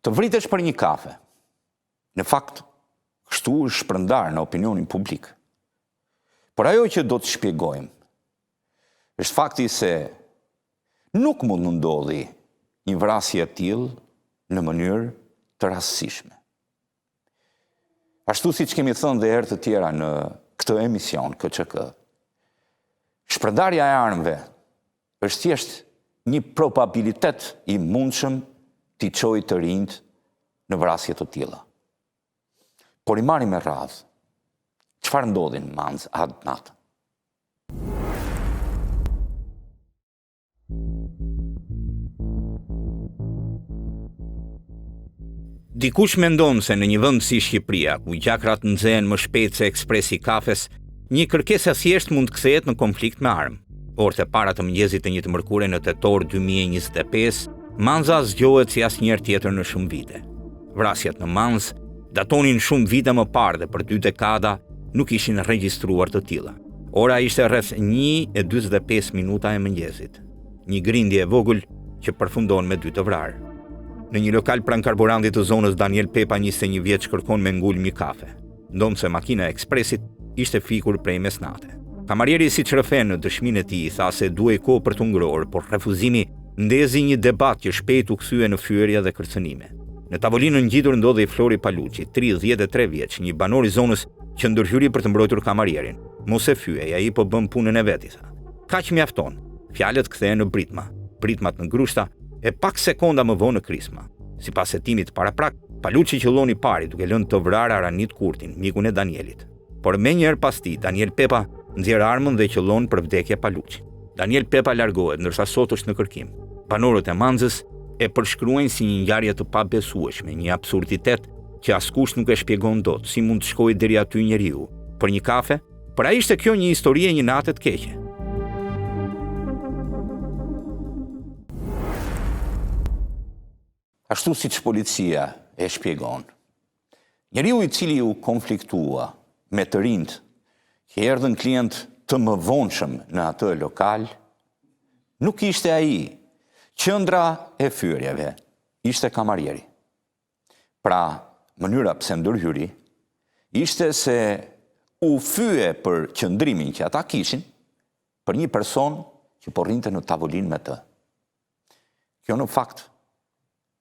Të vritesh për një kafe. Në fakt, kështu është shpërndarë në opinionin publik. Por ajo që do të shpjegojmë, është fakti se nuk mund të ndodhi një vrasje e tillë në mënyrë të rastësishme. Ashtu siç kemi thënë dhe herë të tjera në këtë emision, KÇK, shpërndarja e armëve është thjesht një probabilitet i mundshëm t'i çojë të rinjtë në vrasje të tilla. Por i marrim me radhë. Çfarë ndodhi në Manzë atë natë? Dikush mendon se në një vend si Shqipëria, ku gjakrat nxehen më shpejt se ekspresi i kafes, një kërkesë e thjeshtë mund të kthehet në konflikt me armë. Orët e para të mëngjesit të një të mërkure në tetor 2025, Manza zgjohet si asnjëherë tjetër në shumë vite. Vrasjet në Manzë datonin shumë vite më parë dhe për dy dekada nuk ishin regjistruar të tilla. Ora ishte rreth 1:45 minuta e mëngjesit. Një grindje e vogël që përfundon me dy të vrarë. Në një lokal pranë karburantit të zonës Daniel Pepa 21 vjeç kërkon me ngulm një kafe. Ndonëse makina e ekspresit ishte fikur prej mesnate. Kamarieri siç rrëfen në dëshminë e tij tha se duhej kohë për t'u ngrohur, por refuzimi ndezi një debat që shpejt u kthye në fyerje dhe kërcënime. Në tavolinën ngjitur ndodhej Flori Paluçi, 33 vjeç, një banor i zonës që ndërhyri për të mbrojtur kamarierin. Mos e fyej, ai po bën punën e vet, i tha. Kaq mjafton. Fjalët kthehen në britma, britmat në grushta e pak sekonda më vonë në krisma. Sipas hetimit paraprak, Paluçi qëllon i pari duke lënë të vrarë Aranit Kurtin, mikun e Danielit. Por menjëherë pas tij, Daniel Pepa nxjerr armën dhe qëllon për vdekje Paluçin. Daniel Pepa largohet, ndërsa sot është në kërkim. Banorët e Manzës e përshkruajnë si një ngjarje të pabesueshme, një absurditet që askush nuk e shpjegon dot si mund të shkojë deri aty njeriu. Për një kafe? Por a ishte kjo një histori e një nate të keqe? Ashtu siç policia e shpjegon, njeriu i cili u konfliktua me të rinjtë që erdhën klientë të mëvonshëm në atë lokal, nuk ishte ai. Qendra e fyerjeve ishte kamarieri. Pra, mënyra pse ndërhyri, ishte se u fye për qëndrimin që ata kishin për një person që po rrinte në tavolinë me të. Kjo në fakt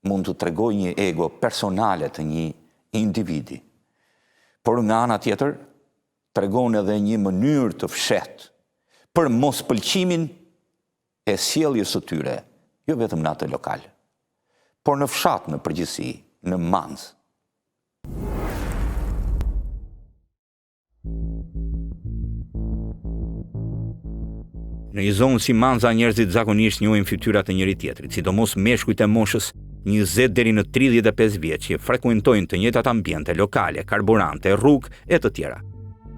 mund të tregojë një ego personale të një individi. Por nga ana tjetër, tregon edhe një mënyrë të fshehtë për mospëlqimin e sjelljes së tyre, jo vetëm në atë lokal, por në fshat në përgjithësi, në Manzë. Në një zonë si Manza njerëzit zakonisht njohin fytyrat e njëri-tjetrit, sidomos meshkujt e moshës 20 deri në 35 vjeç që frekuentojnë të njëjtat ambiente, lokale, karburante, rrugë e të tjera.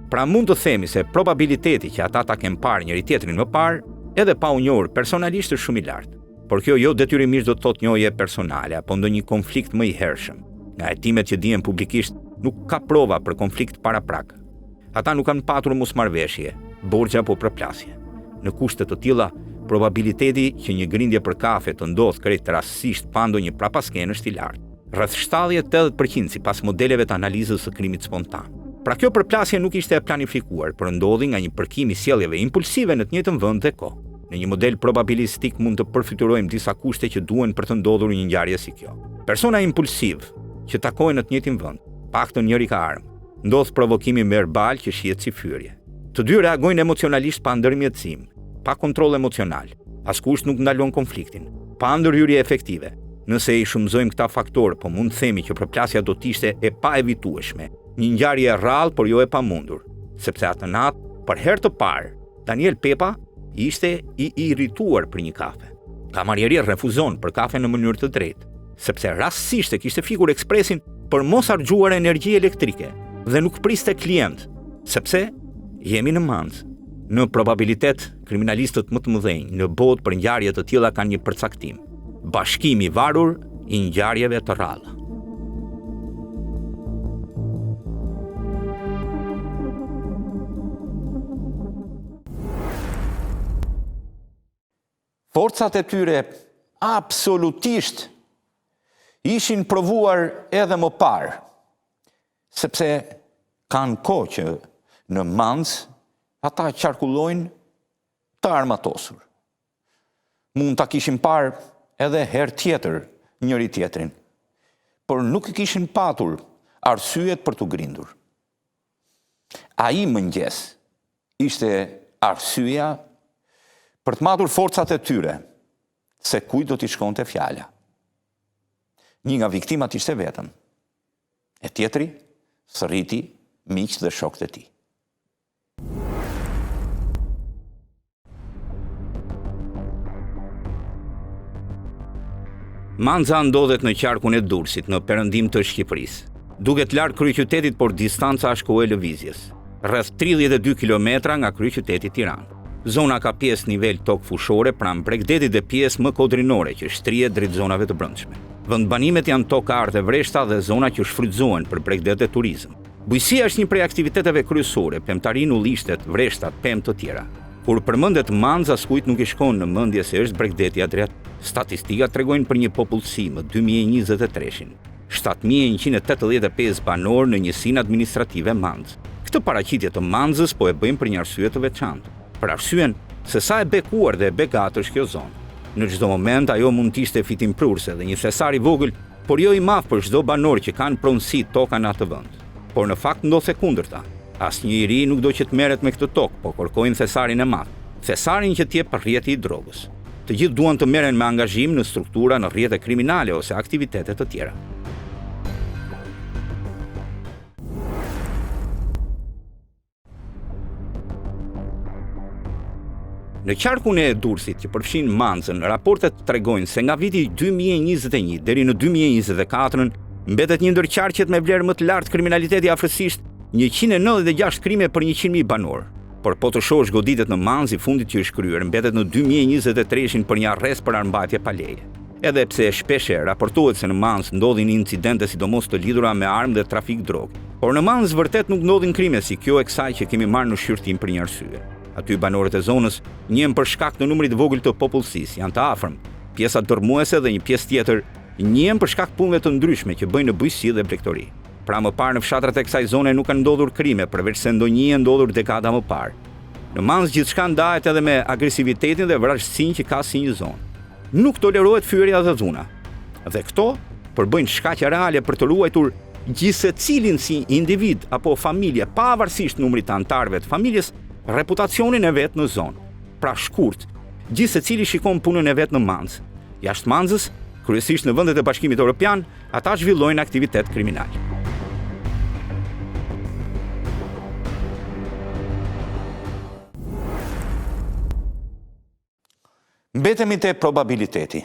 Pra mund të themi se probabiliteti që ata ta kenë parë njëri-tjetrin më parë, edhe pa u njohur personalisht është shumë i lartë. Por kjo jo detyrimisht do të thotë njohje personale apo ndonjë konflikt më i hershëm. Nga hetimet që dihen publikisht, nuk ka prova për konflikt paraprak. Ata nuk kanë patur mosmarrëveshje, borxhe apo përplasje. Në kushte të tilla, probabiliteti që një grindje për kafe të ndodhë krejt rastësisht pa ndonjë prapaskenë është i lartë. Rreth 70-80% sipas modeleve të analizës së krimit spontan. Pra kjo përplasje nuk ishte e planifikuar, por ndodhi nga një përkim i sjelljeve impulsive në të njëjtën vend dhe kohë. Në një model probabilistik mund të përfytyrojmë disa kushte që duhen për të ndodhur një ngjarje si kjo. Persona impulsivë që takohen në të njëjtin vend, paktën njëri ka armë. Ndodh provokimi verbal që shihet si fyerje. Të dy reagojnë emocionalisht pa ndërmjetësim, pa kontroll emocional. Askush nuk ndalon konfliktin, pa ndërhyrje efektive. Nëse i shumëzojmë këta faktorë, po mund të themi që përplasja do të ishte e paevitueshme, një ngjarje e rrallë, por jo e pamundur, sepse atë natë, për herë të parë, Daniel Pepa ishte i irrituar për një kafe. Kamarieri refuzon për kafe në mënyrë të drejtë, sepse rastësisht e kishte fikur ekspresin për mos harxhuar energji elektrike dhe nuk priste klient, sepse jemi në Manzë. Në probabilitet, kriminalistët më të mëdhenj në botë për ngjarje të tilla kanë një përcaktim. Bashkim i varur i ngjarjeve të rralla. Forcat e tyre absolutisht. Ishin provuar edhe më parë, sepse kanë kohë që në Manzë ata qarkullojnë të armatosur. Mund ta kishin parë edhe herë tjetër njëri-tjetrin, por nuk i kishin patur arsyet për t'u grindur. Ai mëngjes ishte arsyeja për të matur forcat e tyre se kujt do t'i shkonte fjala. Një nga viktimat ishte vetëm, e tjetri thërriti miqtë dhe shokët e tij. Manza ndodhet në qarkun e Durrësit, në perëndim të Shqipërisë. Duket larg kryeqytetit, por distanca është kohë e lëvizjes. Rreth 32 kilometra nga kryeqyteti Tiranë. Zona ka pjesë nivel tokë fushore pranë bregdetit dhe pjesë më kodrinore që shtrihet drejt zonave të brendshme. Vendbanimet janë tokë arë dhe vreshta dhe zona që shfrytëzohen për bregdet dhe turizëm. Bujqësia është një prej aktiviteteve kryesore, pemëtarinë, ullishtet, vreshtat, pemë të tjera. Kur përmendet Manzë askujt nuk i shkon në mendje se është bregdeti Adriatik. Statistikat tregojnë për një popullsi më 2023-shin, 7185 banorë në njësinë administrative Manzë. Këtë paraqitje të Manzës po e bëjmë për një arsye të veçantë. Për arsyen se sa e bekuar dhe e begatë është kjo zonë. Në çdo moment ajo mund të ishte fitimprurëse dhe një thesar i vogël por jo i madh për çdo banor që ka në pronësi toka në atë vend. Por në fakt ndodh e kundërta. Asnjë i ri nuk do që të merret me këtë tokë, po kërkojnë thesarin e madh. Thesarin që të jep rrjeti i drogës. Të gjithë duan të merren me angazhim në struktura në rrjete kriminale ose aktivitete të tjera. Në qarkun e Durrësit që përfshin Manzën, raportet tregojnë se nga viti 2021 deri në 2024 mbetet një ndër qarqet me vlerë më të lartë kriminaliteti afërsisht 196 krime për 100.000 banorë. Por po të shohësh goditjet në Manzë i fundit që është kryer mbetet në 2023-shin për një arrest për armëmbajtje pa leje. Edhe pse shpeshherë raportohet se në Manzë ndodhin incidente sidomos të lidhura me armë dhe trafik droge. Por në Manzë vërtet nuk ndodhin krime si kjo e kësaj që kemi marrë në shqyrtim për një arsye. Aty banorët e zonës njihen për shkak të numrit të vogël të popullsisë, janë të afërm, pjesa dërrmuese dhe një pjesë tjetër njihen për shkak të punëve të ndryshme që bëjnë në bujqësi dhe blegtori. Pra më parë në fshatrat e kësaj zone nuk kanë ndodhur krime, përveç se ndonjë e ndodhur dekada më parë. Në Manzë gjithçka ndahet edhe me agresivitetin dhe vrazhdësinë që ka si një zonë. Nuk tolerohet fyerja dhe dhuna. Dhe këto përbëjnë shkaqe reale për të ruajtur gjithsecilin si individ apo familje, pavarësisht numrit të anëtarëve të familjes, reputacionin e vet në zonë. Pra shkurt, gjithsecili shikon punën e vet në Manzë. Jashtë Manzës, kryesisht në vendet e Bashkimit Evropian, ata zhvillojnë aktivitet kriminal. Mbetemi te probabiliteti.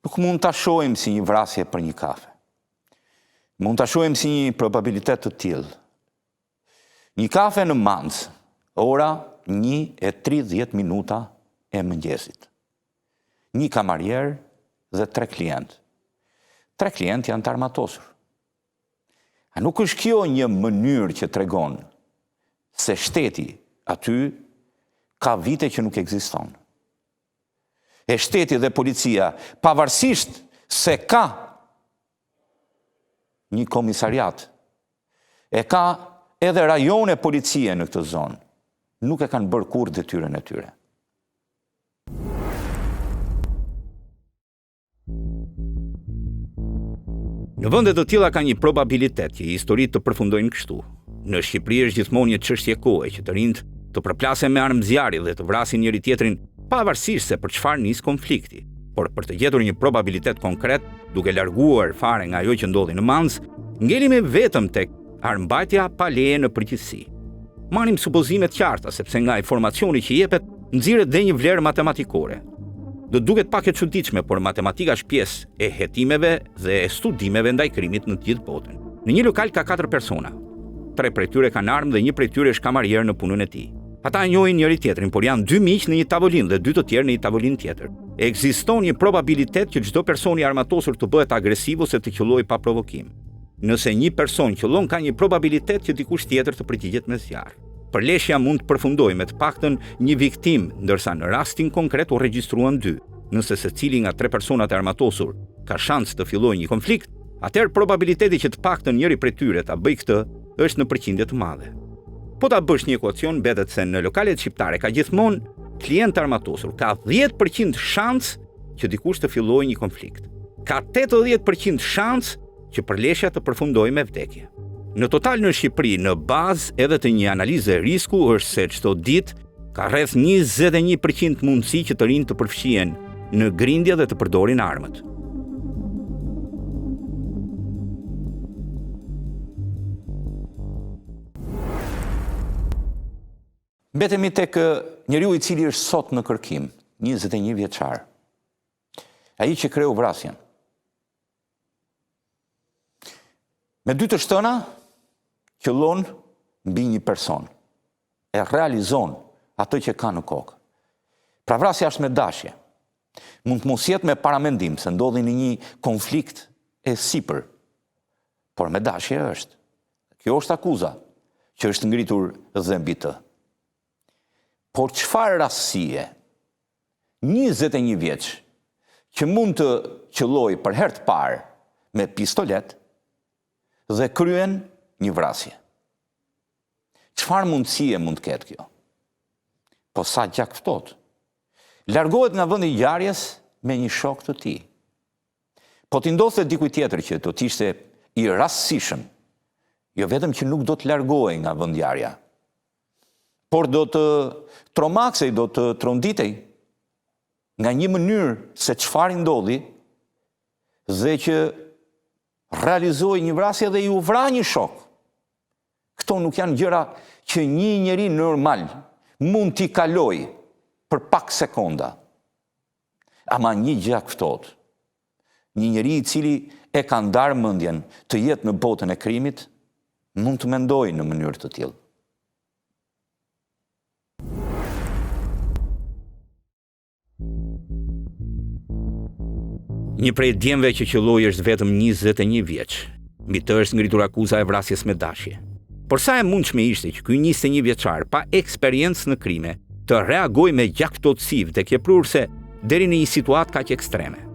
Nuk mund ta shohim si një vrasje për një kafe. Mund ta shohim si një probabilitet të tillë. Një kafe në Manzë, ora 1:30 minuta e mëngjesit. Një kamarier dhe tre klientë. Tre klientë janë të armatosur. A nuk është kjo një mënyrë që tregon se shteti aty ka vite që nuk ekziston? E shteti dhe policia, pavarësisht se ka një komisariat, e ka edhe rajone policie në këtë zonë, nuk e kanë bërë kurrë detyrën e tyre. Në vende të tilla ka një probabilitet që historitë të përfundojnë kështu. Në Shqipëri është gjithmonë një çështje kohe që të rinjtë të përplasen me armë zjarri dhe të vrasin njëri-tjetrin, pavarësisht se për çfarë nis konflikti. Por për të gjetur një probabilitet konkret, duke larguar fare nga ajo që ndodhi në Manzë, ngelemi vetëm tek armëmbajtja pa leje në përgjithësi. Marrim supozime të qarta sepse nga informacioni që jepet nxirret dhe një vlerë matematikore. Do të duket pak e çuditshme, por matematika është pjesë e hetimeve dhe e studimeve ndaj krimit në të gjithë botën. Në një lokal ka 4 persona. Tre prej tyre kanë armë dhe një prej tyre është kamarier në punën e tij. Ata e njohin njëri-tjetrin, por janë dy miq në një tavolinë dhe dy të tjerë në një tavolinë tjetër. Ekziston një probabilitet që çdo person i armatosur të bëhet agresiv ose të qëllojë pa provokim. Nëse një person qëllon ka një probabilitet që dikush tjetër të përgjigjet me zjarr. Përleshja mund të përfundojë me të paktën një viktimë, ndërsa në rastin konkret u regjistruan dy. Nëse secili nga tre personat e armatosur ka shans të fillojë një konflikt, atëherë probabiliteti që të paktën njëri prej tyre ta bëjë këtë është në përqindje të madhe. Po ta bësh një ekuacion mbetet se në lokalet shqiptare ka gjithmonë klientë të armatosur, ka 10% shans që dikush të fillojë një konflikt. Ka 80% shans që përleshja të përfundojë me vdekje. Në total në Shqipëri, në bazë edhe të një analize risku është se çdo ditë ka rreth 21% mundësi që të rinjtë të përfshihen në grindje dhe të përdorin armët. Mbetemi tek njeriu i cili është sot në kërkim, 21 vjeçar. Ai që kreu vrasjen. Me dy të shtëna, qëllon mbi një person. E realizon atë që ka në kokë. Pra vrasja është me dashje. Mund të mos jetë me paramendim se ndodhi në një konflikt e sipër, por me dashje është. Kjo është akuza që është ngritur dhe mbi të. Por çfarë rastësie 21 vjeç që mund të qëllojë për herë të parë me pistoletë dhe kryen një vrasje. Çfarë mundësie mund të ketë kjo? Po sa gjakftohtë. Largohet nga vendi i ngjarjes me një shok të tij. Po t'i ndodhte dikujt tjetër që do të ishte i rastësishëm, jo vetëm që nuk do të largohej nga vendngjarja, por do të tromaksej, do të tronditej nga një mënyrë se çfarë i ndodhi dhe që realizoi një vrasje dhe iu vra një shok. Këto nuk janë gjëra që një njeri normal mund t'i kalojë për pak sekonda. Ama një gjakftohtë, një njeri i cili e ka ndarë mendjen të jetë në botën e krimit, mund të mendojë në mënyrë të tillë. Një prej djemve që qëlloi është vetëm 21 vjeç. Mbi të është ngritur akuza e vrasjes me dashje. Por sa e mundshme ishte që ky 21 vjeçar pa eksperiencë në krime të reagojë me gjakftohtësi vdekjeprurëse deri në një situatë kaq ekstreme?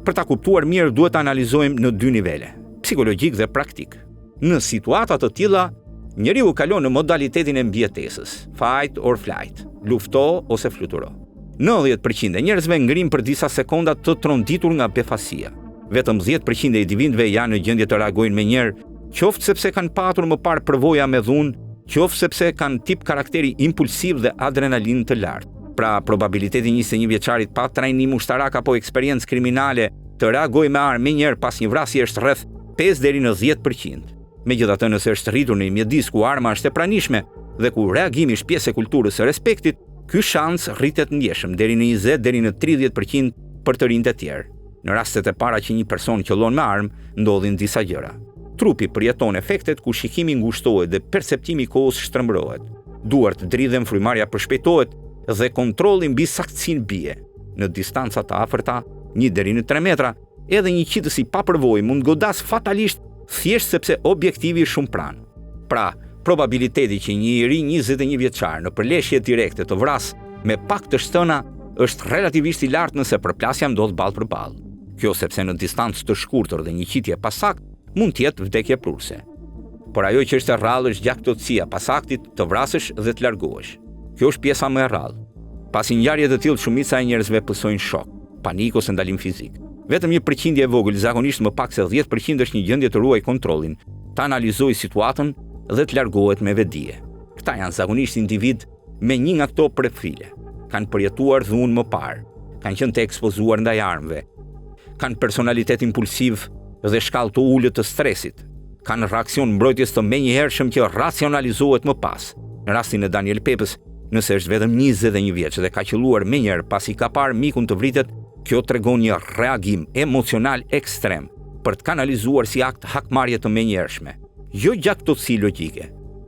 Për ta kuptuar mirë duhet ta analizojmë në dy nivele, psikologjik dhe praktik. Në situata të tilla, njeriu kalon në modalitetin e mbijetesës, fight or flight, lufto ose fluturo. 90% e njerëzve ngrijnë për disa sekonda të tronditur nga befasia. Vetëm 10% e individëve janë në gjendje të reagojnë menjëherë, qoftë sepse kanë patur më parë përvoja me dhunë, qoftë sepse kanë tip karakteri impulsiv dhe adrenalinë të lartë. Pra, probabiliteti i 21 vjeçarit pa trajnim ushtarak apo eksperiencë kriminale të reagojë me armë menjëherë pas një vrasje është rreth 5 deri në 10%. Megjithatë, nëse është rritur në një mjedis ku arma është e pranishme dhe ku reagimi është pjesë e kulturës së respektit, ky shans rritet ndjeshëm deri në 20 deri në 30% për të rinjtë e tjerë. Në rastet e para që një person qëllon me armë, ndodhin disa gjëra. Trupi përjeton efektet ku shikimi ngushtohet dhe perceptimi i kohës shtrembërohet. Duart dridhen, frymëmarrja përshpejtohet dhe kontrolli mbi saktësinë bie. Në distanca të afërta, 1 deri në 3 metra, edhe një qitës i papërvojë mund të godasë fatalisht thjesht sepse objektivi është shumë pranë. Pra, probabiliteti që një i ri 21 vjeçar në përleshje direkte të vrasë me pak të shtëna është relativisht i lartë nëse përplasja ndodh ballë për ballë. Kjo sepse në distancë të shkurtër dhe një qitje e pasaktë mund të jetë vdekjeprurëse. Por ajo që është e rrallë është gjakftohtësia pas aktit të vrasësh dhe të largohesh. Kjo është pjesa më e rrallë. Pas një ngjarje të tillë shumica e njerëzve pësojnë shok, panik ose ndalim fizik. Vetëm një përqindje e vogël, zakonisht më pak se 10% është në gjendje të ruajë kontrollin, të analizojë situatën dhe të largohet me vetëdije. Këta janë zakonisht individë me një nga këto profile. Kanë përjetuar dhunë më parë, kanë qenë të ekspozuar ndaj armëve, kanë personalitet impulsiv dhe shkallë të ulët të stresit, kanë reaksion mbrojtës të menjëhershëm që racionalizohet më pas. Në rastin e Daniel Pepës, nëse është vetëm 21 vjeç dhe ka qëlluar menjëherë pasi ka parë mikun të vritet, kjo tregon një reagim emocional ekstrem për të kanalizuar si akt hakmarrje të menjëhershme. Jo gjakftohtësi logjike,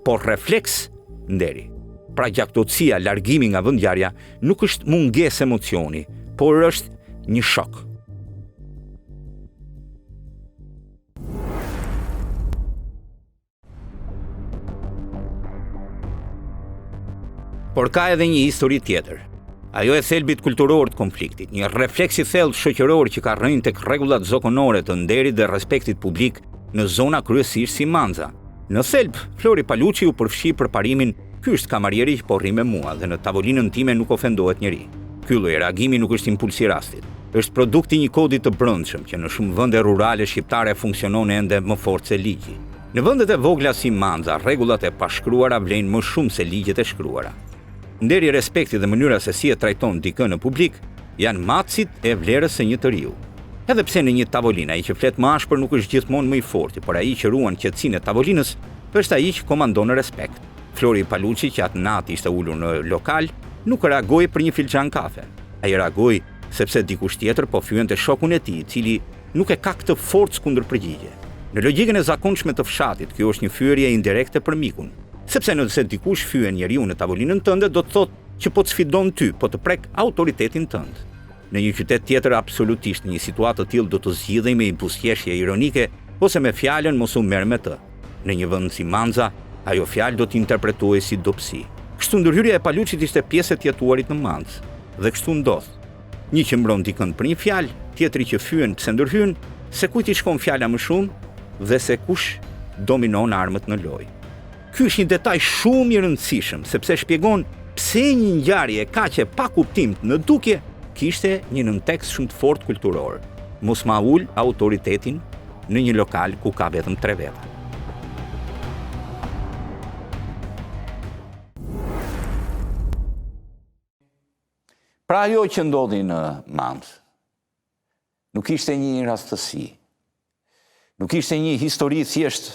por refleks nderi. Pra gjakftohtësia, largimi nga vendngjarja, nuk është mungesë emocioni, por është një shok. Por ka edhe një histori tjetër. Ajo e thelbit kulturor të konfliktit, një refleks i thellë shoqëror që ka rrënjë tek rregullat zakonore të nderit dhe respektit publik në zona kryesisht si Manza. Në thelb, Flori Paluçi u përfshi për parimin ky është kamarieri që po rri me mua dhe në tavolinën time nuk ofendohet njeri. Ky lloj reagimi nuk është impuls i rastit. Është produkt i një kodi të brendshëm që në shumë vende rurale shqiptare funksionon ende më fort se ligji. Në vendet e vogla si Manza, rregullat e pashkruara vlejnë më shumë se ligjet e shkruara. Nderi, respekti dhe mënyra se si e trajton dikë në publik janë matësit e vlerës së një të riu. Edhe pse në një tavolinë ai që flet më ashpër nuk është gjithmonë më i forti, por ai që ruan qetësinë e tavolinës është ai që komandon respekt. Flori Paluçi që atë natë ishte ulur në lokal, nuk reagoi për një filxhan kafe. Ai reagoi sepse dikush tjetër po fyente shokun e tij, i cili nuk e ka këtë forcë kundërpërgjigje. Në logjikën e zakonshme të fshatit, kjo është një fyerje indirekte për mikun. Sepse nëse dikush fyen njeriun në tavolinën tënde, do të thotë që po të sfidon ty, po të prek autoritetin tënd. Në një qytet tjetër absolutisht një situatë të tillë do të zgjidhej me një buzëqeshje ironike ose me fjalën mos u merr me të. Në një vend si Manza, ajo fjalë do të interpretohej si dobësi. Kështu ndërhyrja e Paluçit ishte pjesë e të jetuarit në Manzë. Dhe kështu ndodh. Një që mbron dikënd për një fjalë, tjetri që fyen pse ndërhyn, se kujt i shkon fjala më shumë dhe se kush dominon armët në lojë. Ky është një detaj shumë i rëndësishëm, sepse shpjegon pse një ngjarje kaq e pakuptimtë në dukje kishte një nëntekst shumë të fortë kulturor. Mos ma ul autoritetin në një lokal ku ka vetëm tre veta. Pra ajo që ndodhi në Manzë, nuk ishte një rastësi, nuk ishte një histori thjesht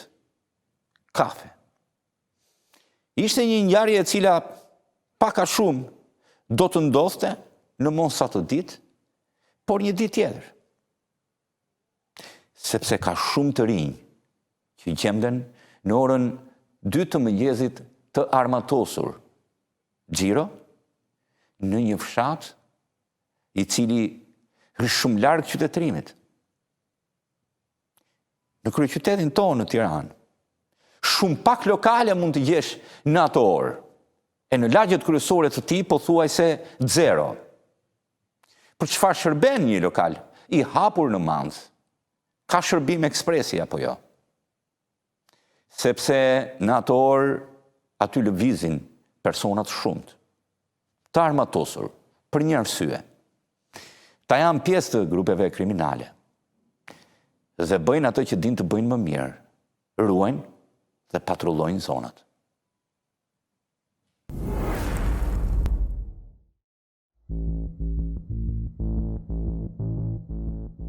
kafe. Ishte një ngjarje e cila pak a shumë do të ndodhte në mos atë ditë, por një ditë tjetër. Sepse ka shumë të rinj që gjenden në orën 2 të mëngjesit të armatosur xhiro në një fshat i cili është shumë larg qytetërimit. Në kryeqytetin tonë në Tiranë, shumë pak lokale mund të gjesh në atë orë. E në lagjet kryesore të tij pothuajse zero. Për çfarë shërben një lokal i hapur në Manzë? Ka shërbim ekspresi apo jo? Sepse në atë orë aty lëvizin persona të shumtë, të armatosur, për një arsye. Ata janë pjesë të grupeve kriminale dhe bëjnë atë që dinë të bëjnë më mirë, ruajnë dhe patrullojnë zonat.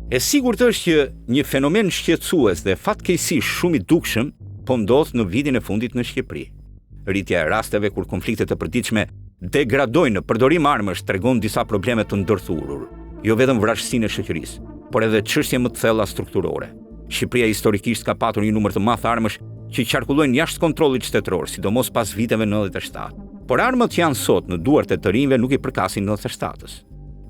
E sigurt është që një fenomen shqetësues dhe fatkeqësisht shumë i dukshëm po ndodh në vitin e fundit në Shqipëri. Rritja e rasteve kur konfliktet e përditshme degradojnë në përdorim armësh tregon disa probleme të ndërthurur, jo vetëm vrazhdësinë e shoqërisë, por edhe çështje më të thella strukturore. Shqipëria historikisht ka patur një numër të madh armësh që qarkullojnë jashtë kontrollit shtetëror, sidomos pas viteve 97. Por armët që janë sot në duart e të rinjve nuk i përkasin 97-ës.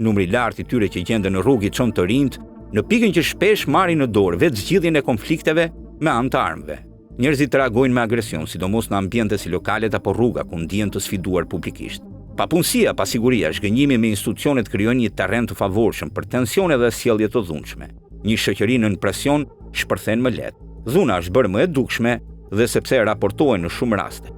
Numri i lartë i tyre që gjenden në rrugë i çon të rinjtë në pikën që shpesh marrin në dorë vetë zgjidhjen e konflikteve me anë të armëve. Njerëzit reagojnë me agresion, sidomos në ambiente si lokalet apo rruga ku ndihen të sfiduar publikisht. Papunësia, pasiguria, zhgënjimi me institucionet krijojnë një terren të favorshëm për tensione dhe sjellje të dhunshme. Një shoqëri nën presion shpërthen më lehtë. Dhuna është bërë më e dukshme dhe sepse raportohen në shumë raste.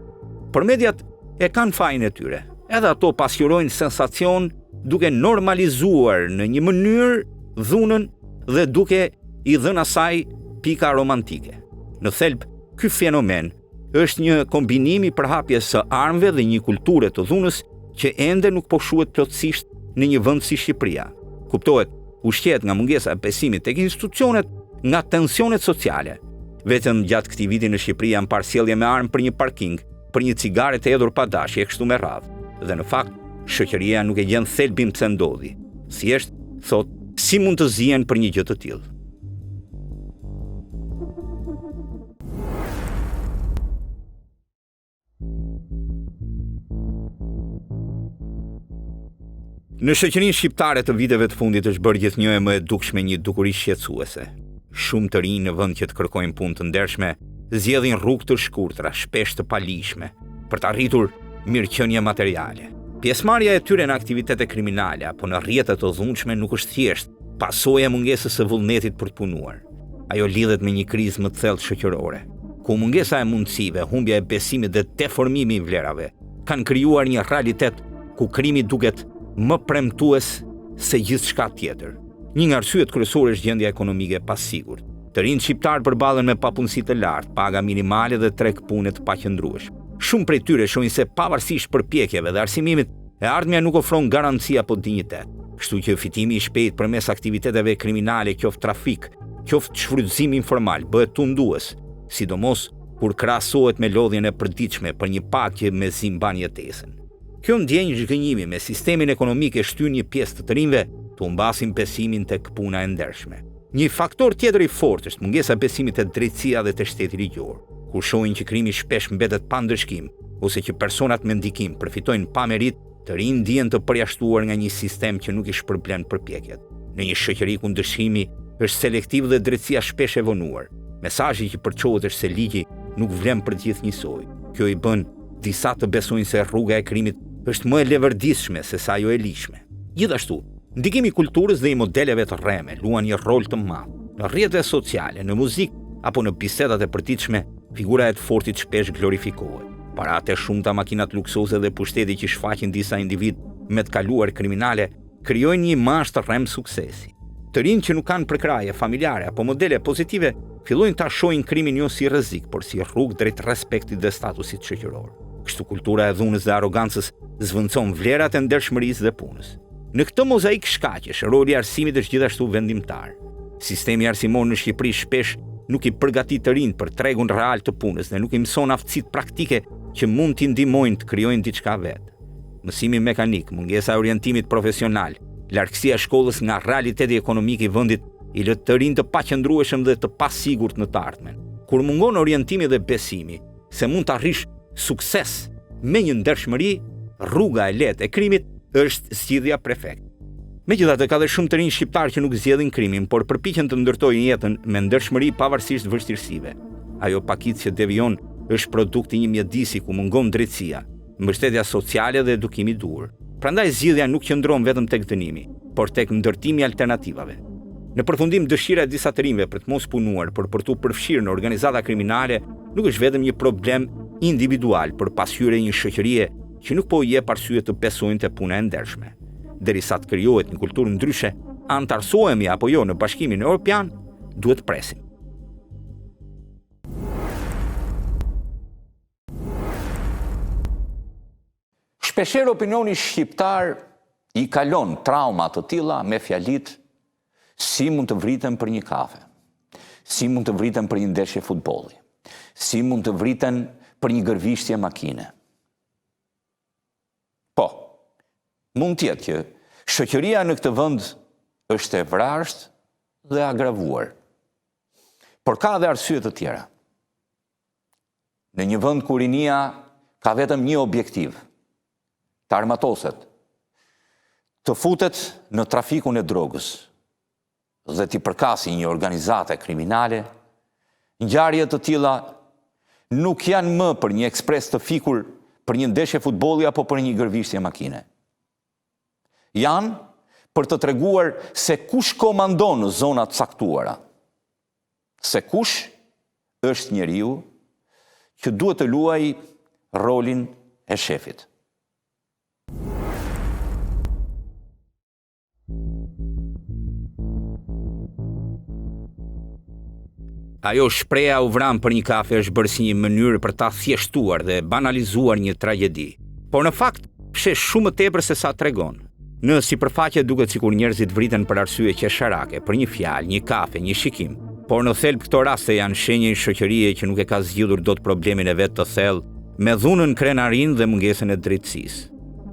Por mediat e kanë fajin e tyre. Edhe ato pasqyrojnë sensacion duke normalizuar në një mënyrë dhunën dhe duke i dhënë asaj pika romantike. Në thelb, ky fenomen është një kombinim i përhapjes së armëve dhe një kulture të dhunës që ende nuk po shuhet plotësisht në një vend si Shqipëria. Kuptohet, ushqehet nga mungesa e besimit tek institucionet, nga tensionet sociale. Vetëm gjatë këtij viti në Shqipëri janë parë sjellje me armë për një parking, për një cigare të hedhur pa dashje e kështu me radhë. Dhe në fakt, shoqëria nuk e gjen thelbin pse ndodhi. Thjesht thotë si mund të zihen për një gjë të tillë. Në shoqërinë shqiptare të viteve të fundit është bërë gjithnjë e më e dukshme një dukuri shqetësuese. Shumë të rinj në vend që të kërkojnë punë të ndershme, zgjedhin rrugë të shkurtra, shpesh të paligjshme, për të arritur mirëqenie materiale. Pjesëmarrja e tyre në aktivitete kriminale apo në rrjete të dhunshme nuk është thjesht pasojë e mungesës së vullnetit për të punuar. Ajo lidhet me një krizë më të thellë shoqërore, ku mungesa e mundësive, humbja e besimit dhe deformimi i vlerave kanë krijuar një realitet ku krimi duket më premtues se gjithçka tjetër. Një nga arsyet kryesore është gjendja ekonomike e pasigurt. Të rinjtë shqiptarë përballen me papunësi të lartë, paga minimale dhe treg pune të paqëndrueshëm. Shumë prej tyre shohin se pavarësisht përpjekjeve dhe arsimimit, e ardhmja nuk ofron garanci apo dinjitet. Kështu që fitimi i shpejtë përmes aktiviteteve kriminale, qoftë trafik, qoftë shfrytëzim informal, bëhet tundues, sidomos kur krahasohet me lodhjen e përditshme për një pagë që mezi mban jetesën. Kjo ndjenjë zhgënjimi me sistemin ekonomik e shtyn një pjesë të të rinjve të humbasin besimin tek puna e ndershme. Një faktor tjetër i fortë është mungesa e besimit te drejtësia dhe te shteti ligjor. Kur shohin që krimi shpesh mbetet pa ndëshkim ose që personat me ndikim përfitojnë pa meritë, të rinjtë ndihen të përjashtuar nga një sistem që nuk i shpërblen përpjekjet. Në një shoqëri ku ndëshkimi është selektiv dhe drejtësia shpesh e vonuar, mesazhi që përçohet është se ligji nuk vlen për të gjithë njësoj. Kjo i bën disa të besojnë se rruga e krimit është më e leverdisshme sesa ajo e ligjshme. Gjithashtu, ndikimi i kulturës dhe i modeleve të rreme luan një rol të madh. Në rrjetet sociale, në muzikë apo në bisedat e përditshme, figura e të fortit shpesh glorifikohet. Paratë e shumta, makinat luksoze dhe pushteti që shfaqin disa individë me të kaluar kriminale krijojnë një imazh të rremë suksesi. Të rinjtë që nuk kanë përkrahje familjare apo modele pozitive, fillojnë ta shohin krimin jo si rrezik, por si rrugë drejt respektit dhe statusit shoqëror. Kështu kultura e dhunës dhe arrogancës zëvendëson vlerat e ndershmërisë dhe punës. Në këtë mozaik shkaqesh, roli i arsimit është gjithashtu vendimtar. Sistemi arsimor në Shqipëri shpesh nuk i përgatit të rinjtë për tregun real të punës dhe nuk i mëson aftësitë praktike që mund t'i ndihmojnë të krijojnë diçka vetë. Mësimi mekanik, mungesa e orientimit profesional, largësia e shkollës nga realiteti ekonomik i vendit i lë të rinjtë të paqëndrueshëm dhe të pasigurt në të ardhmen. Kur mungon orientimi dhe besimi se mund të arrish sukses me një ndershmëri, rruga e lehtë e krimit është zgjidhja perfekte. Megjithatë, ka dhe shumë të rinj shqiptarë që nuk zgjedhin krimin, por përpiqen të ndërtojnë jetën me ndershmëri pavarësisht vështirësive. Ajo pakicë që devijon është produkt i një mjedisi ku mungon drejtësia, mbështetja sociale dhe edukimi i duhur. Prandaj zgjidhja nuk qëndron vetëm tek dënimi, por tek ndërtimi i alternativave. Në përfundim, dëshira e disa të rinjve për të mos punuar, por për t'u përfshirë në organizata kriminale, nuk është vetëm një problem individual, por pasqyrë e një shoqërie që nuk po u jep arsye të besojnë te puna e ndershme. Derisa të krijohet një kulturë ndryshe, anëtarësohemi apo jo në Bashkimin Europian, duhet të presim. Shpeshherë opinioni shqiptar i kalon trauma të tilla me fjalitë si mund të vriten për një kafe, si mund të vriten për një ndeshje futbolli, si mund të vriten për një gërvishtje makine. Po, mund të jetë që shoqëria në këtë vend është e vrazhdë dhe e agravuar. Por ka dhe arsye të tjera. Në një vend ku rinia ka vetëm një objektiv, të armatoset, të futet në trafikun e drogës dhe t'i përkasi një organizate kriminale, ngjarje të tilla nuk janë më për një ekspres të fikur, për një ndeshje futbolli apo për një gërvishtje makine. Janë për të treguar se kush komandon në zona të caktuara. Se kush është njeriu që duhet të luajë rolin e shefit. Ajo shprehja u vranë për një kafe është bërë si një mënyrë për ta thjeshtuar dhe banalizuar një tragjedi. Por në fakt, fsheh shumë më tepër se sa tregon. Në sipërfaqe duket sikur njerëzit vriten për arsye qesharake, për një fjalë, një kafe, një shikim. Por në thelb këto raste janë shenjë e një shoqërie që nuk e ka zgjidhur dot problemin e vet të thellë me dhunën, krenarinë dhe mungesën e drejtësisë.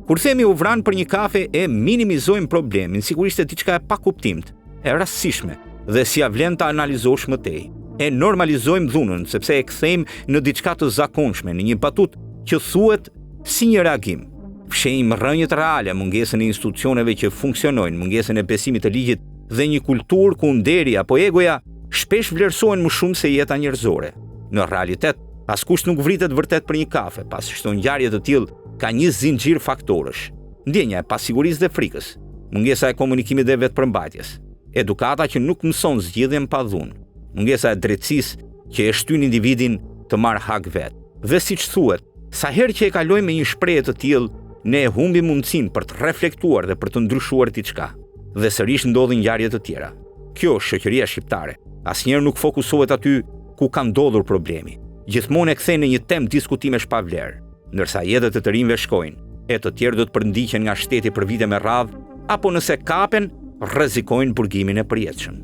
Kur themi u vranë për një kafe e minimizojmë problemin sikur ishte diçka e pakuptimtë, e rastësishme dhe s'ia vlen ta analizosh më tej. E normalizojmë dhunën sepse e kthejmë në diçka të zakonshme, në një batutë që thuhet si një reagim. Fshehim rrënjët reale, mungesën e institucioneve që funksionojnë, mungesën e besimit të ligjit dhe një kulturë ku nderi apo egoja shpesh vlerësohen më shumë se jeta njerëzore. Në realitet, askush nuk vritet vërtet për një kafe, pas çdo ngjarje të tillë ka një zinxhir faktorësh. Ndjenja e pasigurisë dhe frikës, mungesa e komunikimit dhe vetëpërmbajtjes, edukata që nuk mëson zgjidhjen pa dhunë, mungesa e drejtësisë që e shtyn individin të marrë hak vetë. Dhe siç thuhet, sa herë që e kalojmë me një shprehje të tillë, ne e humbim mundësinë për të reflektuar dhe për të ndryshuar diçka. Dhe sërish ndodhin ngjarje të tjera. Kjo është shoqëria shqiptare. Asnjëherë nuk fokusohet aty ku ka ndodhur problemi. Gjithmonë e kthen në një temë diskutimesh pa vlerë, ndërsa jetët e të rinjve shkojnë, e të tjerë do të përndiqen nga shteti për vite me radhë, apo nëse kapen, rrezikojnë burgimin e përjetshëm.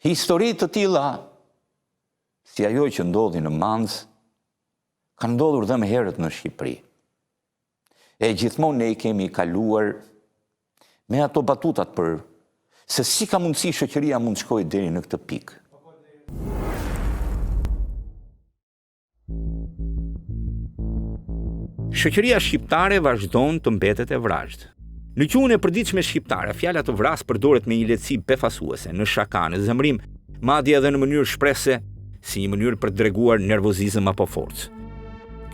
Histori të tilla si ajo që ndodhi në Manzë kanë ndodhur dhe më herët në Shqipëri. E gjithmonë ne i kemi kaluar me ato batutat për se si ka mundësi shoqëria mund të shkojë deri në këtë pikë. Shoqëria shqiptare vazhdon të mbetet e vrazhdë. Në gjuhën e përditshme shqiptare, fjala të vras përdoret me një lehtësi befasuese, në shaka, në zemërim, madje edhe në mënyrë shprehëse, si një mënyrë për të treguar nervozizëm apo forcë.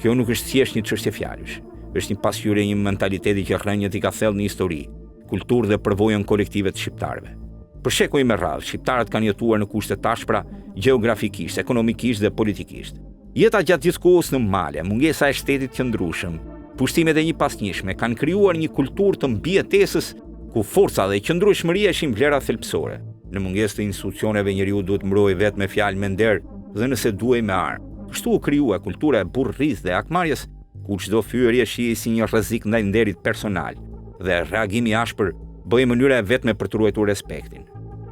Kjo nuk është thjesht një çështje fjalësh, është një pasqyrë e një mentaliteti që rrënjët i ka thellë në histori, kulturë dhe përvojën kolektive të shqiptarëve. Për shekuj me radhë, shqiptarët kanë jetuar në kushte të ashpra gjeografikisht, ekonomikisht dhe politikisht. Jeta gjatë gjithë kohës në male, mungesa e shtetit të qëndrueshëm, pushtimet e njëpasnjëshme kanë krijuar një kulturë të mbijetesës ku forca dhe qëndrueshmëria ishin vlera thelbësore. Në mungesë të institucioneve njeriu duhet të mbrohej vetë me fjalë, me nder dhe nëse duhej me armë. Kështu u krijua kultura e burrërisë dhe hakmarrjes, ku çdo fyerje shihej si një rrezik ndaj nderit personal dhe reagimi i ashpër bëhej mënyra e vetme për të ruajtur respektin.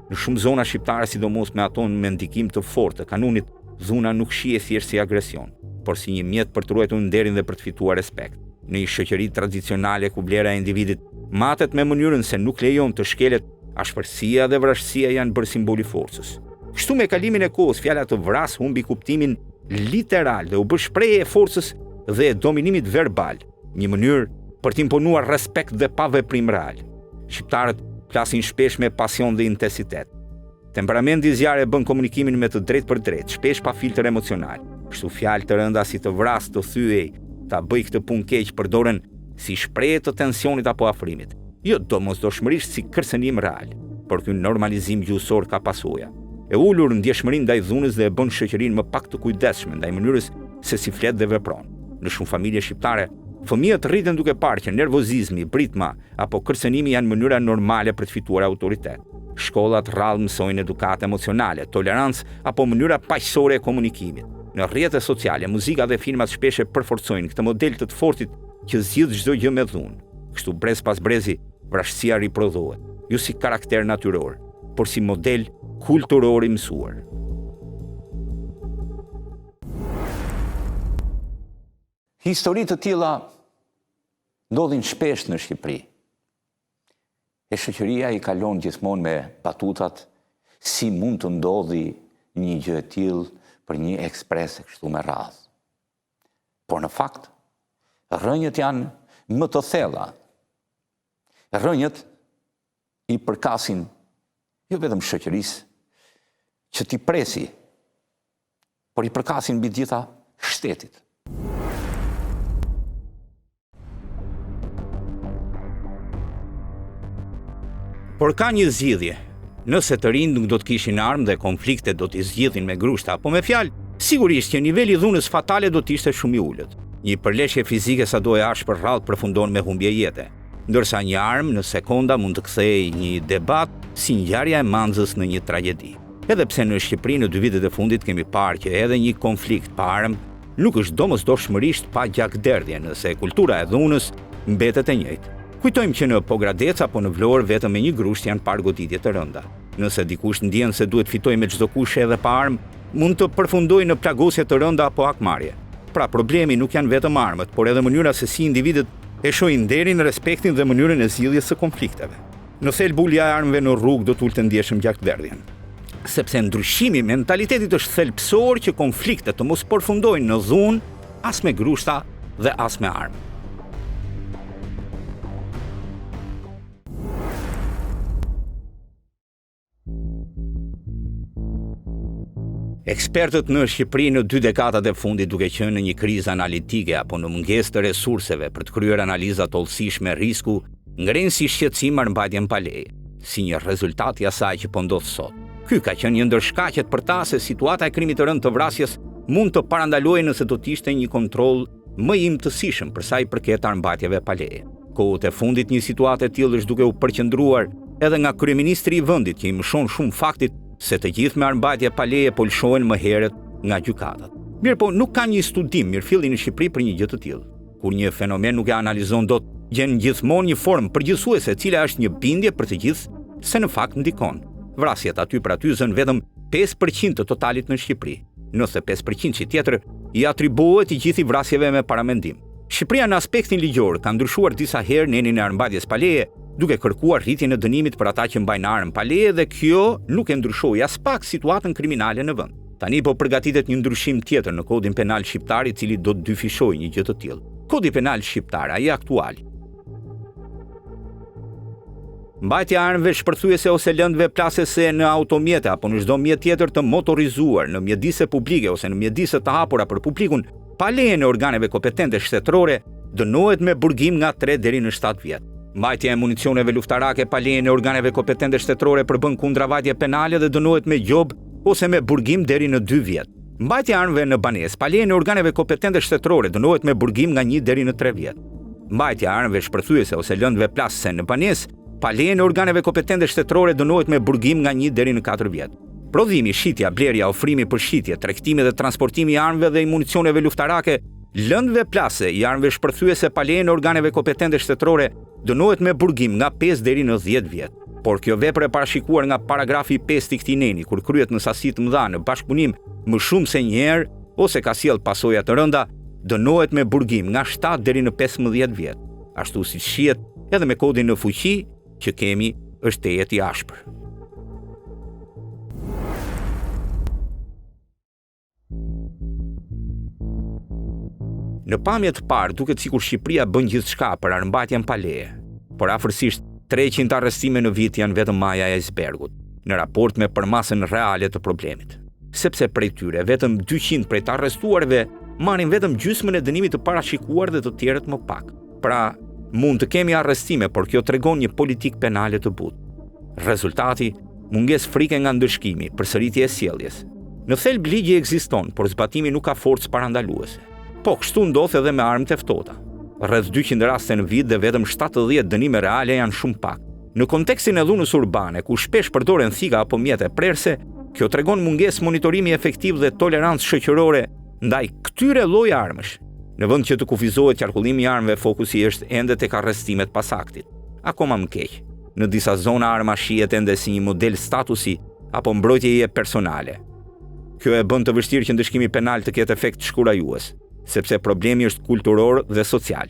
Në shumë zona shqiptare, sidomos me ato me ndikim të fortë të kanunit, dhuna nuk shihej thjesht si agresion, por si një mjet për të ruajtur nderin dhe për të fituar respekt. Në një shoqëri tradicionale ku vlera e individit matet me mënyrën se nuk lejon të shkelet, ashpërsia dhe vrazhdësia janë bërë simbol i forcës. Kështu me kalimin e kohës, fjala të vras humbi kuptimin literal dhe u bë shprehje e forcës dhe e dominimit verbal, një mënyrë për të imponuar respekt dhe pa veprim real. Shqiptarët flasin shpesh me pasion dhe intensitet. Temperamenti zjarr e bën komunikimin më të drejtpërdrejtë, shpesh pa filtër emocional. Kështu fjalë të rënda si të vras, të thyej, ta bëj këtë punë keq përdoren si shprehje të tensionit apo afrimit, jo domosdoshmërisht si kërcënim real. Por ky normalizim gjuhësor ka pasoja. E ul ndjeshmërinë ndaj dhunës dhe e bën shoqërinë më pak të kujdesshme ndaj mënyrës se si flet dhe vepron. Në shumë familje shqiptare, fëmijët rriten duke parë që nervozizmi, britma apo kërcënimi janë mënyra normale për të fituar autoritet. Shkollat rrallë mësojnë edukatë emocionale, tolerancë apo mënyra paqësore e komunikimit. Në rrjete sociale, muzika dhe filmat shpesh e përforcojnë këtë model të të fortit që zgjidh çdo gjë me dhunë. Kështu brez pas brezi, vrazhdësia riprodhohet, jo si karakter natyror, por si model kulturor i mësuar. Histori të tilla ndodhin shpesh në Shqipëri. E shoqëria i kalon gjithmonë me batutat si mund të ndodhi një gjë e tillë për një ekspres e kështu me radhë. Por në fakt, rrënjët janë më të thella. Rrënjët i përkasin jo vetëm shoqërisë që t'i presi, por i përkasin mbi të gjitha shtetit. Por ka një zgjidhje. Nëse të rinjtë nuk do të kishin armë dhe konfliktet do t'i zgjidhnin me grushta apo me fjalë, sigurisht që niveli i dhunës fatale do të ishte shumë i ulët. Një përleshje fizike sado e ashpër rrallë përfundon me humbje jete, ndërsa një armë në sekonda mund të kthejë një debat si ngjarja e Manzës në një tragjedi. Edhe pse në Shqipëri në dy vitet e fundit kemi parë që edhe një konflikt pa armë nuk është domosdoshmërisht pa gjakderdhje nëse kultura e dhunës mbetet e njëjtë. Kujtojmë që në Pogradec apo në Vlorë vetëm me një grusht janë parë goditje të rënda. Nëse dikush ndjen se duhet fitojë me çdo kusht edhe pa armë, mund të përfundojë në plagosje të rënda apo hakmarrje. Pra problemi nuk janë vetëm armët, por edhe mënyra se si individët e shohin nderin, respektin dhe mënyrën e zgjidhjes së konflikteve. Në thelb ulja e armëve në rrugë do të ulte ndjeshëm gjakderdhjen. Sepse ndryshimi i mentalitetit është thelbësor që konfliktet të mos përfundojnë në dhunë, as me grushta dhe as me armë. Ekspertët në Shqipëri në dy dekadat e fundit duke qenë në një krizë analitike apo në mungesë të resurseve për të kryer analiza të hollësishme risku, ngrenë si shqetësim armëmbajtjen pa leje, si një rezultat i asaj që po ndodh sot. Ky ka qenë një ndër shkaqet për ta se situata e krimit të rëndë të vrasjes mund të parandalohej nëse do të ishte një kontroll më i imtësishëm për sa i përket armëmbajtjeve pa leje. Kohët e fundit një situatë e tillë është duke u përqendruar edhe nga kryeministri i vendit që i mëshon shumë faktit se të gjithë me armëmbajtje pa leje po lëshohen më herët nga gjykatat. Mirëpo, nuk ka një studim mirëfilli në Shqipëri për një gjë të tillë. Kur një fenomen nuk e analizon dot, gjen gjithmonë një formë përgjithësuese e cila është një bindje për të gjithë se në fakt ndikon. Vrasjet aty për aty zënë vetëm 5% të totalit në Shqipëri. 95% tjetër i atribuohet i gjithi vrasjeve me paramendim. Shqipëria në aspektin ligjor ka ndryshuar disa herë nenin e armëmbajtjes pa leje, duke kërkuar rritjen e dënimit për ata që mbajnë armë pa leje dhe kjo nuk e ndryshoi aspak situatën kriminale në vend. Tani po përgatitet një ndryshim tjetër në Kodin Penal shqiptar i cili do të dyfishojë një gjë të tillë. Kodi Penal shqiptar, ai aktual, Mbajtja e armëve shpërthyese ose lëndëve plasëse në automjete apo në çdo mjet tjetër të motorizuar në mjedise publike ose në mjedise të hapura për publikun, pa lejen e organeve kompetente shtetërore, dënohet me burgim nga 3 deri në 7 vjet. Mbajtja e municioneve luftarake pa lejen e organeve kompetente shtetërore përbën kundravajtje penale dhe dënohet me gjobë ose me burgim deri në 2 vjet. Mbajtja e armëve në banesë pa lejen e organeve kompetente shtetërore dënohet me burgim nga 1 deri në 3 vjet. Mbajtja e armëve shpërthyese ose lëndëve plasëse në banesë pa lejen e organeve kompetente shtetërore dënohet me burgim nga 1 deri në 4 vjet. Prodhimi, shitja, blerja, ofrimi për shitje, tregtimi dhe transportimi i armëve dhe i municioneve luftarake, lëndëve plasëse, i armëve shpërthyese pa lejen e organeve kompetente shtetërore dënohet me burgim nga 5 deri në 10 vjet. Por kjo vepër e parashikuar nga paragrafi i 5 i këtij neni, kur kryhet në sasi të mëdha në bashkëpunim më shumë se një herë ose ka sjellë pasoja të rënda, dënohet me burgim nga 7 deri në 15 vjet. Ashtu siç shihet edhe me kodin në fuqi që kemi është tejet i ashpër. Në pamje të parë duket sikur Shqipëria bën gjithçka për armëmbajtjen pa leje, por afërsisht 300 arrestime në vit janë vetëm maja e ajsbergut, në raport me përmasën reale të problemit. Sepse prej tyre vetëm 200 prej të arrestuarve marrin vetëm gjysmën e dënimit të parashikuar dhe të tjerët më pak. Pra, mund të kemi arrestime, por kjo tregon një politikë penale të butë. Rezultati, mungesë frike nga ndëshkimi, përsëritje e sjelljes. Në thelb ligji ekziston, por zbatimi nuk ka forcë parandaluese. Po, kështu ndodh edhe me armët e ftohta. Rreth 200 raste në vit dhe vetëm 70 dënime reale janë shumë pak. Në kontekstin e dhunës urbane, ku shpesh përdoren thika apo mjete prerëse, kjo tregon mungesë monitorimi efektiv dhe tolerancë shoqërore ndaj këtyre lloj armësh. Në vend që të kufizohet qarkullimi i armëve, fokusi është ende tek arrestimet pas aktit. Akoma më keq, në disa zona arma shihet ende si një model statusi apo mbrojtjeje personale. Kjo e bën të vështirë që ndëshkimi penal të ketë efekt shkurajues, sepse problemi është kulturor dhe social,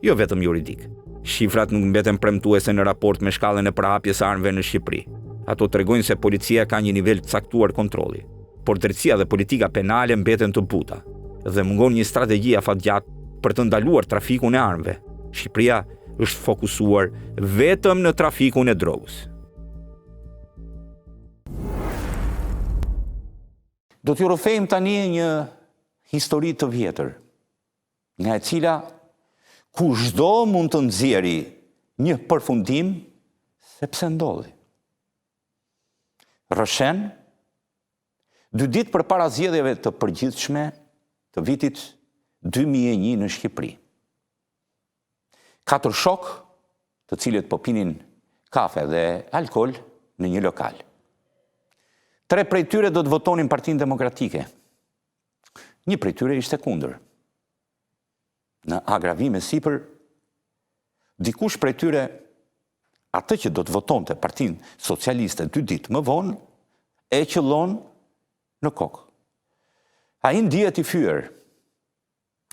jo vetëm juridik. Shifrat nuk mbeten premtuese në raport me shkallën e përhapjes së armëve në Shqipëri. Ato tregojnë se policia ka një nivel të caktuar kontrolli, por drejtësia dhe politika penale mbeten të buta dhe mungon një strategji afatgjatë për të ndaluar trafikun e armëve. Shqipëria është fokusuar vetëm në trafikun e drogës. Do t'ju rrëfejmë tani një histori të vjetër, nga e cila kushdo mund të nxjerrë një përfundim se pse ndodhi. Rrëshen, dy ditë përpara zgjedhjeve të përgjithshme të vitit 2001 në Shqipëri. Katër shokë, të cilët po pinin kafe dhe alkool në një lokal. Tre prej tyre do të votonin Partinë Demokratike. Një prej tyre ishte kundër. Në agravim e sipër, dikush prej tyre atë që do të votonte Partinë Socialiste dy ditë më vonë, e qëllon në kokë. Ai ndihet i fyer.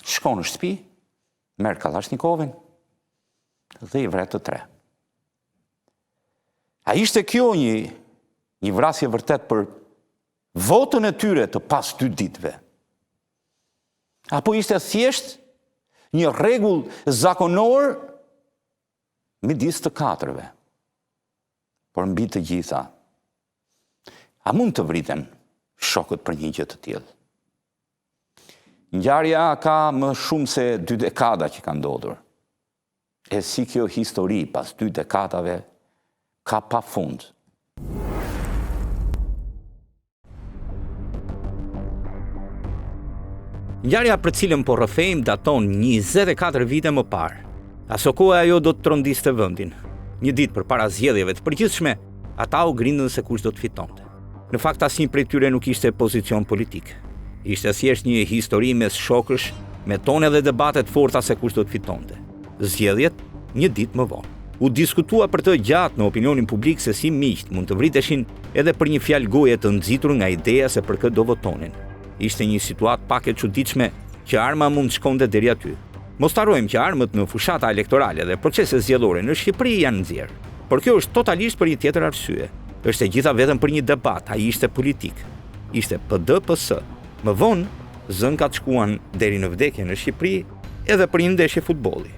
Shkon në shtëpi, merr kallashnikovin dhe i vret të tre. A ishte kjo një një vrasje vërtet për votën e tyre të pas dy ditëve? Apo ishte thjesht një rregull zakonor midis të katërve? Por mbi të gjitha, a mund të vriten? shokët për një gjë të tillë. Ngjarja ka më shumë se dy dekada që ka ndodhur. E si kjo histori pas dy dekadave ka pa fund. Ngjarja për cilën po rrëfejmë daton 24 vite më parë. Asokohe ajo do të trondiste vendin. Një ditë përpara zgjedhjeve të përgjithshme, ata u grindën se kush do të fitonte. Në fakt asnjë prej tyre nuk ishte pozicion politik. Ishte thjesht një histori mes shokësh, me tone dhe debate të forta se kush do të fitonte. Zgjedhjet një ditë më vonë. U diskutua për të gjatë në opinionin publik se si miqtë mund të vriteshin edhe për një fjalë goje të nxitur nga ideja se për kë do votonin. Ishte një situatë pak e çuditshme që arma mund të shkonte deri aty. Mos të harrojmë që armët në fushata elektorale dhe procese zgjedhore në Shqipëri janë nxjerrë. Por kjo është totalisht për një tjetër arsye. Është e gjitha vetëm për një debat, ai ishte politik. Ishte PD-PS. Më vonë, zënkat shkuan deri në vdekje në Shqipëri edhe për një ndeshje futbolli.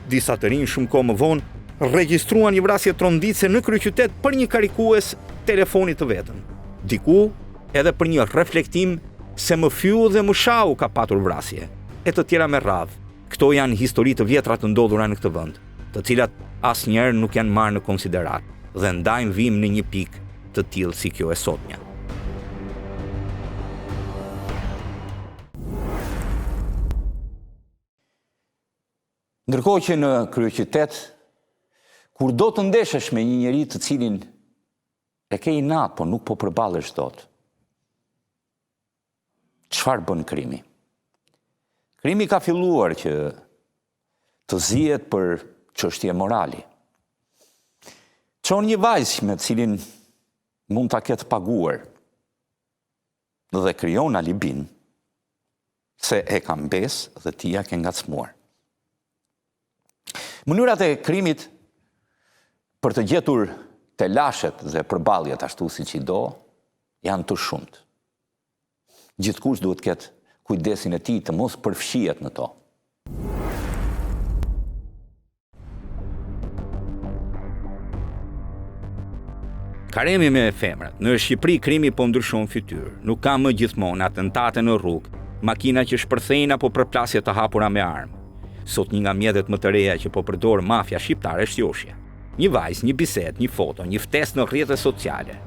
Disa të rinj shumë kohë më vonë regjistruan një vrasje tronditëse në kryeqytet për një karikues telefoni të vetëm. Diku edhe për një reflektim se më fyu dhe më shau ka patur vrasje, e të tjera me radhë. Këto janë histori të vjetra të ndodhura në këtë vend, të cilat asnjëherë nuk janë marrë në konsideratë dhe ndaj vijmë në një pikë të tillë si kjo e sotmja. Ndërkohë që në kryeqytet, kur do të ndeshesh me një njeri të cilin e ke inat, po nuk po përballesh dot. Çfarë bën krimi? Krimi ka filluar që të zihet për çështje morali. Çon një vajzë me të cilin mund ta ketë paguar dhe krijon alibinë se e ka mbesë dhe ti ia ke ngacmuar. Mënyrat e krimit për të gjetur telashet dhe përballjet ashtu siç i do, janë të shumtë. Gjithkush duhet të ketë kujdesin e tij të mos përfshihet në to. Karemi me femrat. Në Shqipëri krimi po ndryshon fytyrë. Nuk ka më gjithmonë atentate në rrugë, makina që shpërthejnë apo përplasje të hapura me armë. Sot një nga mjetet më të reja që po përdor mafia shqiptare është joshja. Një vajzë, një bisedë, një foto, një ftesë në rrjete sociale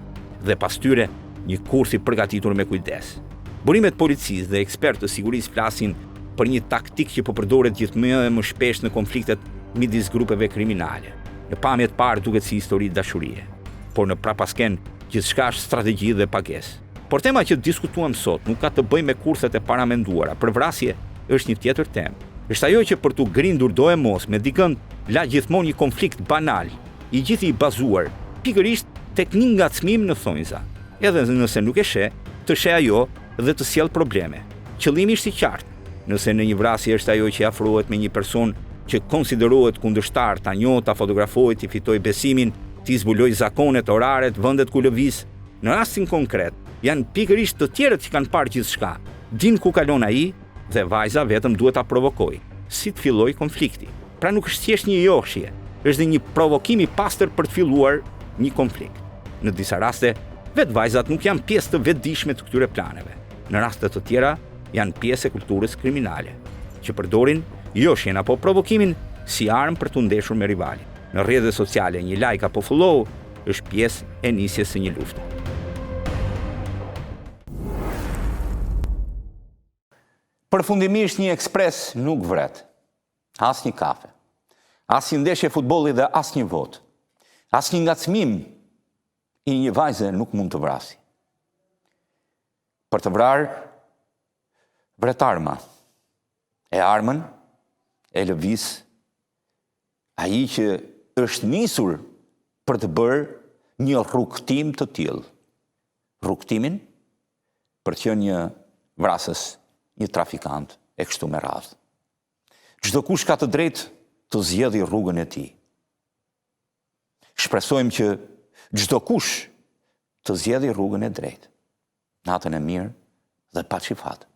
dhe pas tyre një kurth i përgatitur me kujdes. Burime të policisë dhe ekspertë të sigurisë flasin për një taktikë që po përdoret gjithnjë e më shpesh në konfliktet midis grupeve kriminale. Në pamje të parë duket si histori dashurie, por në prapaskenë gjithçka është strategji dhe pagesë. Por tema që diskutuam sot nuk ka të bëjë me kurthet e paramenduara për vrasje, është një tjetër temë. Është ajo që për t'u grindur doemos me dikënd la gjithmonë një konflikt banal, i gjithi i bazuar pikërisht tek një ngacmim në thonjza. Edhe nëse nuk e sheh, të sheh ajo dhe të sjell probleme. Qëllimi është i qartë. Nëse në një vrasje është ajo që afrohet me një person që konsiderohet kundërshtar, ta njohë, ta fotografojë, t'i fitojë besimin, t'i zbulojë zakonet, oraret, vendet ku lëviz, në rastin konkret, janë pikërisht të tjerët që kanë parë gjithçka, dinë ku kalon ai dhe vajza vetëm duhet ta provokojë, si të fillojë konflikti. Pra nuk është thjesht një joshje, është dhe një provokim i pastër për të filluar një konflikt. Në disa raste, vetë vajzat nuk janë pjesë të vetëdijshme të këtyre planeve. Në raste të tjera, janë pjesë e kulturës kriminale, që përdorin joshjen apo provokimin si armë për t'u ndeshur me rivalin. Në rrjetet sociale, një like apo follow është pjesë e nisjes së një lufte. Përfundimisht një ekspres nuk vret. As një kafe. As një ndeshje futbolli dhe as një votë. As një ngacmim i një vajze nuk mund të vrasi. Për të vrarë, vret arma. E armën e lëviz ai që është nisur për të bërë një rrugëtim të tillë. Rrugëtimin për të qenë një vrasës, një trafikant e kështu me radhë. Çdokush ka të drejtë të zgjedhë rrugën e tij. Shpresojmë që çdokush të zgjedhë rrugën e drejtë. Natën e mirë dhe paçi fat.